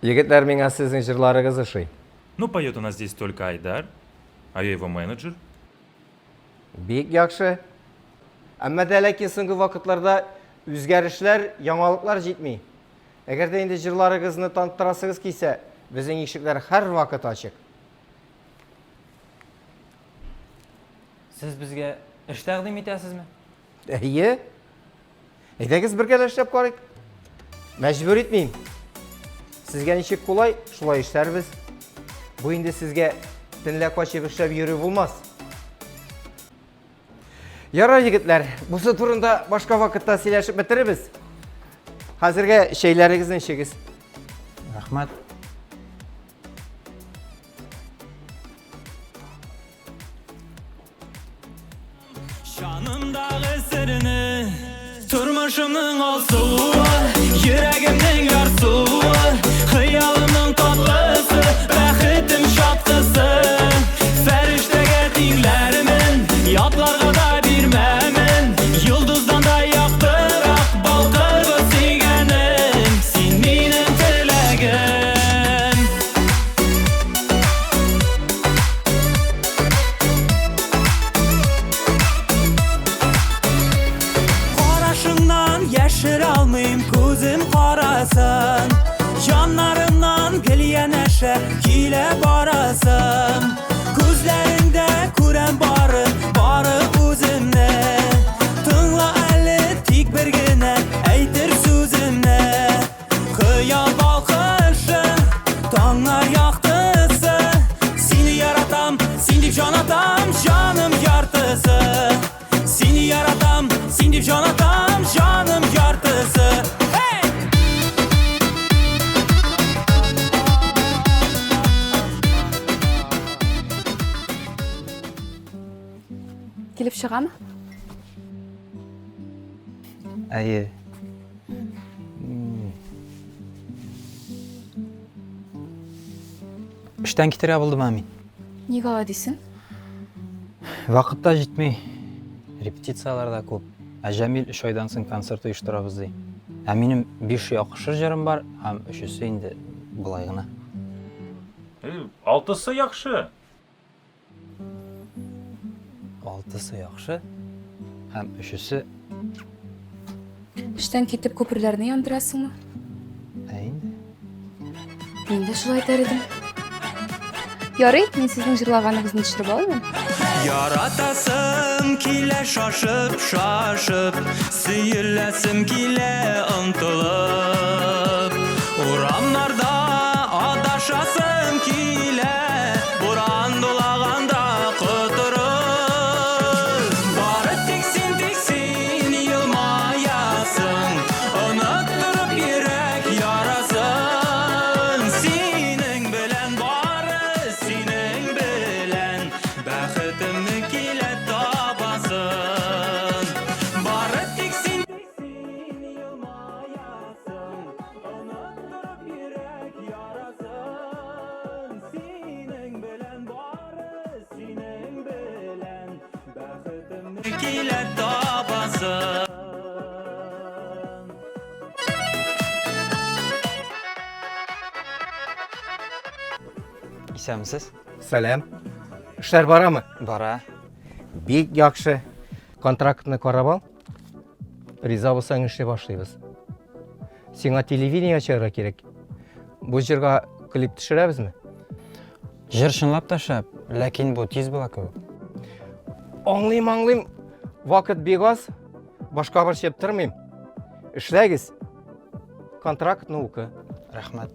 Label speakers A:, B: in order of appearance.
A: Егетләр, миңа сезнең җырларыгыз ошый.
B: Ну, поет у нас здесь только Айдар, а я его менеджер.
A: Бик яхшы. Әмма дә ләкин соңгы вакытларда үзгәрешләр, яңалыклар җитми. Әгәр дә инде җырларыгызны таныттырасыгыз килсә, безнең ишекләр һәрвакыт ачык.
C: Сез безгә эш тәкъдим итәсезме?
A: Әйе. Әйдәгез бергәләп эшләп карыйк. Мәҗбүр итмим. Сезгә ничек кулай, шулай эшләрбез. Бу инде сезгә төнлә качып эшләп йөрү булмас. Ярар, егетләр, бусы турында башка вакытта сөйләшеп бетерербез. Хәзергә чәйләрегезне эчегез.
C: Рәхмәт.
D: Җанымдагы серне Тормышымның алсуы Йөрәгемнең ярсуы Хыялымның татлысы Бәхетем чаткысы Фәрештәгә тиңләрмен Ятларга да бирмәмен Йолдыздан да яктырак Балкыр сөйгәнем Син минем теләгем. Карашыңнан яшерә алмыйм күзем карасын. Җаннарымнан гел янәшә килә барасың. Күзләреңдә күрәм бары, бары үземне. Тыңла әле тик бер генә әйтер сүземне. Хыял балкышы, таңнар яктысы. Сине яратам, син дип җан атам, җаным яртысы. Сине яратам, син дип җан атам, җаным яртысы. Hey!
E: Килеп чыгамы?
C: Әйе. Эштән китәргә булдым мин.
E: Ник алай дисең?
C: Вакыт та җитми. Репетицияләр дә күп. Ә Җәмил өч айдан соң концерт оештырабыз ди. Ә минем биш яхшы җырым бар һәм өчесе инде болай гына.
B: Алтысы яхшы.
C: Алтысы яхшы һәм өчесе.
E: Эштән китеп күперләрне яндырасыңмы?
C: Ә инде.
E: Мин дә шулай әйтер идем. Ярый, мин сезнең җырлаганыгызны төшереп алыйм.
D: Яратасым килә шашып, шашып, сөеләсем килә омтылып. Урамнарда адашасым килә, буран дулаганда котырып. Бары тик син, тик син елмаясың, оныттырып йөрәк ярасын. Синең белән бары синең белән бәхетемне килә табасын. Бары тик син, тик син елмаясың, оныттырып йөрәк ярасын. Синең белән бары синең белән бәхетемне килә табасын.
C: Исәнмесез?
A: Сәлам. Эшләр барамы?
C: Бара.
A: Бик яхшы. Контрактны карап ал. Риза булсаң эшли башлыйбыз. Сиңа телевидение чыгарга кирәк. Бу җырга клип төшерәбезме?
C: Җыр чынлап та шәп, ләкин бу тиз була кебек.
A: Аңлыйм, аңлыйм. Вакыт бик аз. Башка борчып тормыйм. Эшләгез. Контрактны укы.
C: Рәхмәт.